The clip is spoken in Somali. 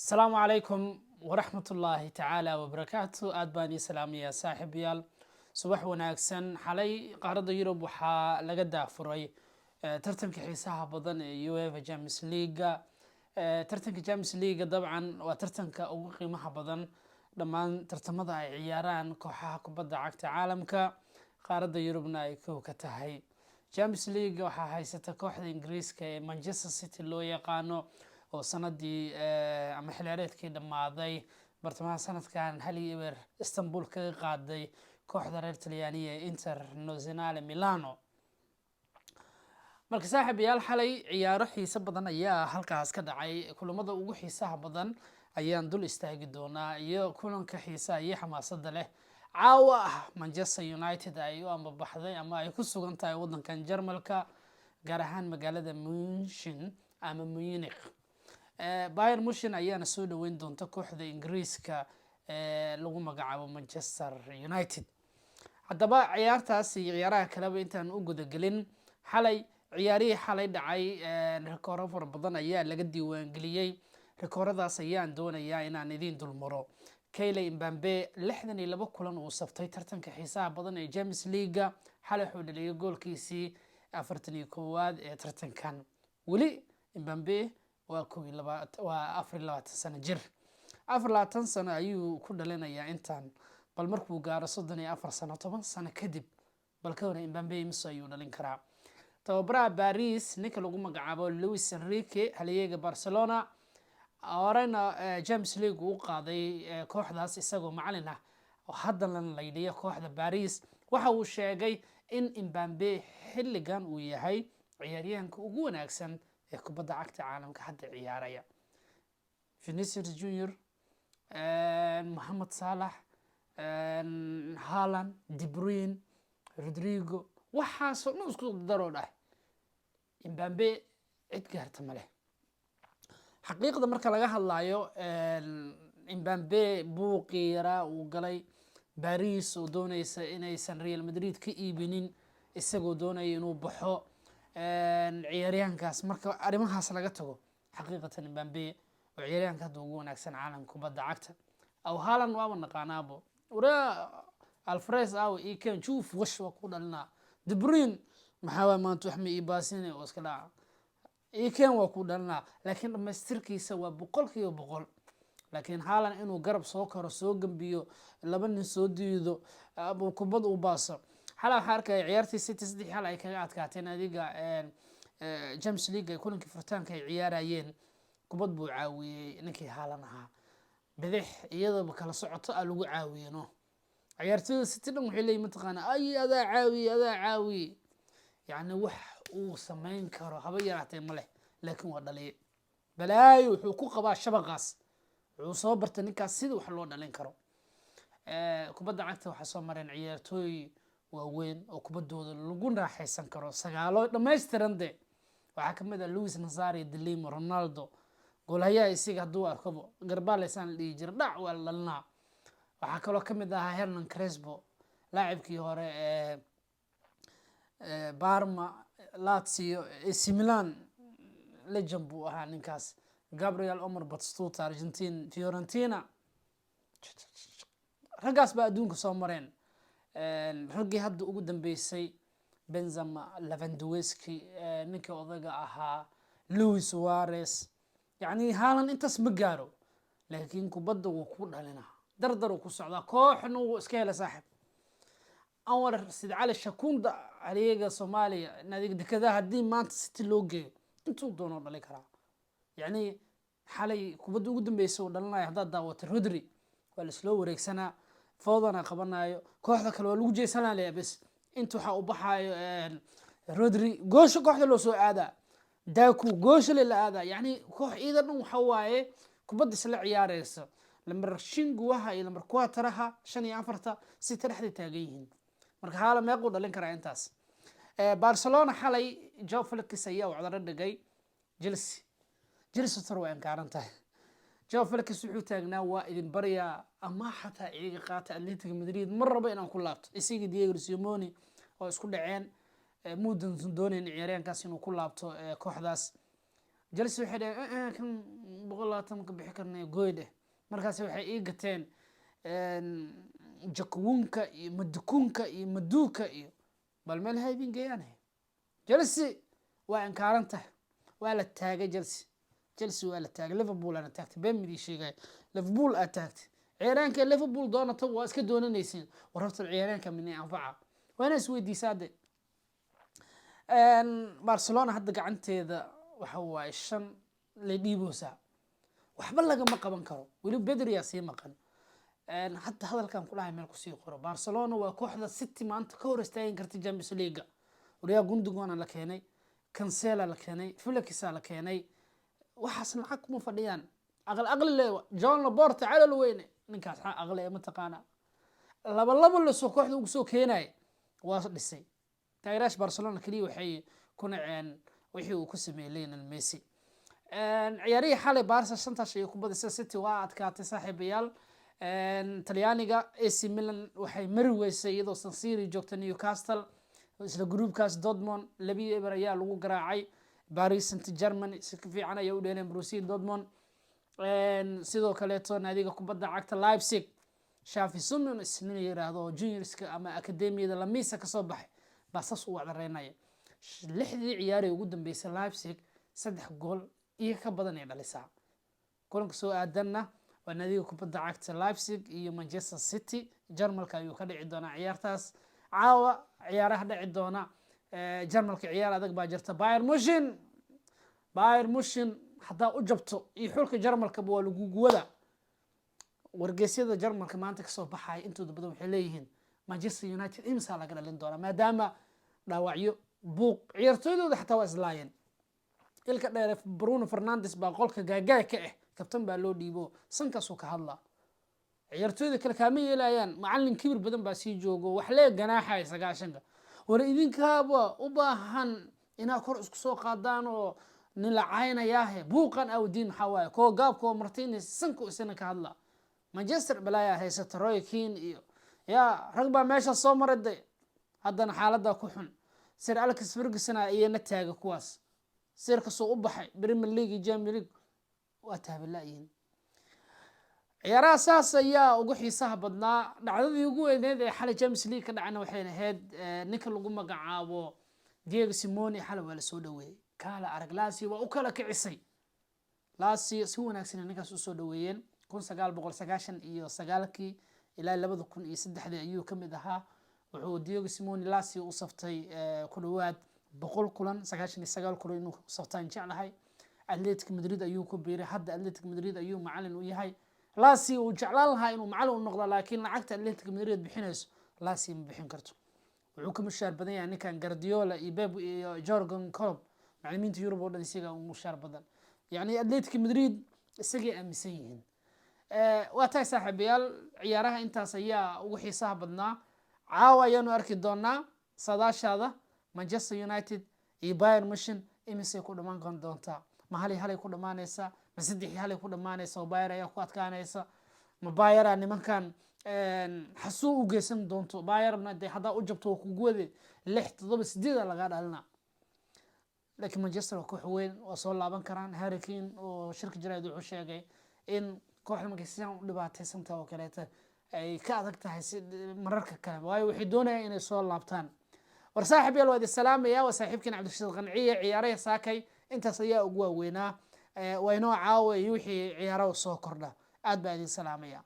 Asalaamu calaykum waraxmatullaahi tacaala wabarakaatu. Aad baan ii salaamayaa, saaxiibayaal, subax wanaagsan. Xalay qaaradda Yurub waxaa laga daafuray tartanka xiisaha badan ee UEFA Champions League-ga. Tartanka Champions League-ga dabcan waa tartanka ugu qiimaha badan dhammaan tartamada ay ciyaaraan kooxaha kubadda cagta caalamka, qaaradda Yurubna ay kow ka tahay. Champions League waxaa haysata kooxda Ingiriiska ee Manchester City loo yaqaano, oo sanadii ama xilciyaareedkii dhammaaday bartamaha sanadkan 1-0 Istanbul kaga qaaday kooxda reer Talyaaniya ee Internazionale Milano. Marka, saaxiibayaal, xalay ciyaaro xiiso badan ayaa halkaas ka dhacay. Kulamada ugu xiisaha badan ayaan dul istaagi doonaa iyo kulanka xiisaha iyo xamaasada leh caawa ah. Manchester United ay u ambabaxday ama ay ku sugan tahay wadankan Jarmalka, gaar ahaan magaalada München ama Munich. Bayern Munchen ayaana soo dhaweyn doonta kooxda Ingiriiska ee lagu magacaabo Manchester United. Haddaba, ciyaartaas iyo ciyaaraha kaleba intaan u gudagelin, xalay ciyaarihii xalay dhacay rikooro fara badan ayaa laga diiwaangeliyey. Rikooradaas ayaan doonayaa inaan idiin dulmaro. Kylian Mbappe, 62 kulan uu saftay tartanka xiisaha badan ee Champions League-ga, xalay wuxuu dhaliyay goolkiisii 41aad ee tartankan. Weli Mbappe waa 21, waa 24 sano jir. 24 sano ayuu ku dhalinayaa intaan. Bal markuu gaaro 34 sano, 10 sano kadib, bal ka hore Mbappe imise ayuu dhalin karaa? Tababaraha Paris, ninka lagu magacaabo Luis Enrique, halyeega Barcelona, horeyna Champions League uu qaaday kooxdaas isagoo macalin ah, oo haddana layliya kooxda Paris, waxa uu sheegay in Mbappe xilligan uu yahay ciyaaryahanka ugu wanaagsan ee kubadda cagta caalamka hadda ciyaaraya. Vinicius Junior, Mohamed Salah, Haaland, De Bruyne, Rodrigo, waxaasoo dhan isku daroo dhah, Mbappe cid gaarta ma leh. Xaqiiqda marka laga hadlayo, Mbappe buuqii yaraa uu galay Paris oo dooneysa inaysan Real Madrid ka iibinin, isagoo doonaya inuu baxo ciyaaryahankaas, marka arrimahaas laga tago, xaqiiqatan Mbappe oo ciyaaryahanka hadda ugu wanaagsan caalamka kubadda cagta. Aw Haaland waaba naqaanaabo, waraa Alvarez aw iken juuf wash waa ku dhalinaa. De Bruyne maxaa waay, maanta wax ma ii baasine oo iska dhaca, iken waa ku dhalinaa, laakiin dhamaystirkiisa waa 100%. Laakiin Haaland inuu garab soo karo, soo gambiyo, laba nin soo diido, kubad uu baaso. Xalay waxaa arkaya ciyaartii City 3-1 ay kaga adkaateen adiga Champions League ay kulankii furitaanka ay ciyaarayeen, kubad buu caawiyey ninkii Haaland ahaa, bidix iyadaba kala socoto a lagu caawiye. No, ciyaartooyda City dhan waxay leeyihin, mataqaana, ay adaa caawiye, adaa caawiye. Yacni wax uu samayn karo haba yaraatee ma leh, laakiin waa dhaliye balaayo. Wuxuu ku qabaa shabaqaas, wuxuu soo bartay ninkaas sida wax loo dhalin karo. Kubadda cagta waxaa soo mareen ciyaartooy waaweyn oo kubaddooda lagu raaxaysan karo, sagaalo dhammaystiran de. Waxaa kamid ah Luis Nazario de Lima Ronaldo, goolhayaha isiga hadduu arkobo garbaaleysaan la dhihi jira, dhac waa la dhalinaa. Waxaa kaloo kamid ahaa Hernan Crespo, laacibkii hore ee Parma, Lazio, AC Milan, legend buu ahaa ninkaas. Gabriel Omar Batistuta, Argentine, Fiorentina. Raggaas baa adduunka soo mareen. Raggii hadda ugu dambeysay, Benzema, Lewandowski, ninkii odaga ahaa Luis Suarez. Yacni Haaland intaas ma gaaro, laakiin kubadda wuu ku dhalinaa, dardar uu ku socdaa, kooxna wuu iska helay. Saaxib Anwar Sid Cali Shakunda, halyeega Soomaaliya, naadiga dekedaha, haddii maanta City loo geeyo intuu doono dhalin karaa. Yacni xalay kubadda ugu dambeysa uu dhalinaya haddaad daawatay, Rodri waa laisloo wareegsanaa, Fodana qabanayo, kooxda kale waa lagu jeesanaa laya bes. Inta waxaa u baxaayo Rodri, goosha kooxda loo soo aadaa, Daku goosha le la aadaa. Yacni koox iida dhan waxa waaye kubadda isla ciyaareysa. Lambar shinguwaha iyo lambar kuwataraha, shan iyo afarta City dhexday taagan yihiin. Marka Haaland meequu dhalin karaa intaas? Barcelona xalay Joao Felix ayaa wacdaro dhigay Chelsea. Chelsea tor waa inkaaran tahay. Joao Felix wuxuu taagnaa, "Waa idin baryaa, ama xataa iiga qaata Atletico Madrid, mar rabo inaan ku laabto." Isagii Diego Simeone oo isku dhaceen, muudan doonayn ciyaaryahankaas inuu ku laabto kooxdaas. Chelsea waxay dhaheen, "Kan 120 ka bixi karnay, gooy dheh." Markaas waxay ii gateen Jakuwunka iyo Madukunka iyo Maduka iyo bal meel ha idin geeyaan. Chelsea waa inkaaran tahay, waa la taagay Chelsea. Chelsea waa la taagay, Liverpool aana taagtay. Been midii sheegaya, Liverpool aad taagtay. Ciyaaraanka Liverpool doonata waa iska doonanaysiin. War horta ciyaaraanka minay anfaca? Waa inaa isweydiisaa de. Barcelona hadda gacanteeda waxa waaye shan la dhiiboosaa, waxba lagama qaban karo. Weli Pedri-yaa sii maqan. Hadda hadalkan ku dhahay meel kusii qoro: Barcelona waa kooxda City maanta ka hor istaagin karta Champions League. Wariyaa Gundogan la keenay, Cancelo la keenay, Felix la keenay, waxaas lacag kuma fadhiyaan. Aqli aqli le John Laporta calol weyne ninkaas aqli ee mataqaana laba laba lasoo kooxda ugu soo keenaya waa dhisay. Taageerayaasha Barcelona keliya waxay ku naceen wixii uu ku sameeyey Lionel Messi. Ciyaarihii xalay Barca shantaas ayay ku badisay, City waa adkaatay. Saaxiibayaal, Talyaaniga AC Milan waxay mari weysay iyadoo San Siro joogta Newcastle. Isla groupkaas Dortmund 2-0 ayaa lagu garaacay. Paris Saint Germain si fiican ayay u dheeleen Borussia Dortmund. Sidoo kaleeto naadiga kubadda cagta Leipzig, Xavi Simons nin yiraahdo juniorska ama akademiyada Lamisa kasoo baxay baa saas u wacdareynaya. Lixdii ciyaaray ugu dambeysay Leipzig saddex gool iyo ka badan ay dhalisaa. Kulanka soo aadanna waa naadiga kubadda cagta Leipzig iyo Manchester City, Jarmalka ayuu ka dhici doonaa ciyaartaas. Caawa ciyaaraha dhici doona Jarmalka, ciyaar adag baa jirta. Bayern Munchen, Bayern Munchen haddaa u jabto iyo xulka Jarmalkaba waa laguguwada. Wargeysyada Jarmalka maanta kasoo baxaya intooda badan waxay leeyihiin Manchester United imsaa laga dhalin doonaa, maadaama dhaawacyo, buuq, ciyaartooydooda xataa waa islaayeen. Ilka dheere Bruno Fernandes baa qolka gaagaag ka ah, kabtan baa loo dhiibo, sankaasuu ka hadlaa. Ciyaartooyda kale kaama yeelayaan. Macalin kibir badan baa sii joogo, wax lee ganaaxaya 90-ka. War idinkaaba u baahan inaad kor isku soo qaadaan oo nin la caynayaahe buuqan awdiin. Maxaa waaye koo gaabkoo Martinez sanku isna ka hadla. Manchester balaayaa haysata, Roy Keane iyo yaa rag baa meesha soo maray de, haddana xaaladdaa ku xun. Sir Alex Ferguson iyana taaga kuwaas. Sir kasoo u baxay Premier League iyo Champions League waa taabalaayihiin. Ciyaaraha saas ayaa ugu xiisaha badnaa. Dhacdadii ugu weyneed ee xalay Champions League ka dhacana waxay ahayd ninka lagu magacaabo Diego Simeone xalay waa lasoo dhaweeyey. Kaala arag, Lazio waa u kala kicisay. Lazio si wanaagsan ninkaas usoo dhaweeyeen. 1999-kii ilaa 2003-dii ayuu kamid ahaa. Wuxuu Diego Simeone Lazio u saftay ku dhawaad 100 kulan, 99 kulan inuu saftaan jeclahay. Athletic Madrid ayuu ku biiray, hadda Athletic Madrid ayuu macalin u yahay. Lazio uu jeclaan lahaa inuu macalin u noqdo, laakiin lacagta Athletic Madrid bixinayso Lazio ma bixin karto. Wuxuu ka mushaar badan yahay ninkan Guardiola iyo Pep iyo Jurgen Klopp, macalimiinta Yurub oo dhan isaga u mushaar badan. Yacni Athletic Madrid isagay aaminsan yihiin. Waa tahay saaxiibayaal, ciyaaraha intaas ayaa ugu xiisaha badnaa. Caawa ayaanu arki doonaa sadaashaada Manchester United iyo Bayern Munchen imisay ku dhamaan doontaa? Ma 1-1 ku dhamaanaysa? Ma 3-1 ku dhamaanaysa oo Bayern ayaa ku adkaanaysa? Ma Bayera nimankan xasuu u geysan doonto? Bayerna dee haddaa u jabto waa kugu wade, lix, toddoba, sideeda lagaa dhalina. Laakiin Manchester waa koox weyn, waa soo laaban karaan. Harry Kane oo shirka jaraa'id wuxuu sheegay in kooxda markay sidan u dhibaataysantaha oo kaleeta ay ka adag tahay si mararka kale, waayo waxay doonayaan inay soo laabtaan. War saaxib yaal, waa idin salaamaya. Waa saaxiibkiin Cabdirashiid Qanciye. Ciyaaraha saakay intaas ayaa ugu waaweynaa. Waa inoo caawa iyo wixii ciyaaraha soo kordha. Aad baa idin salaamaya.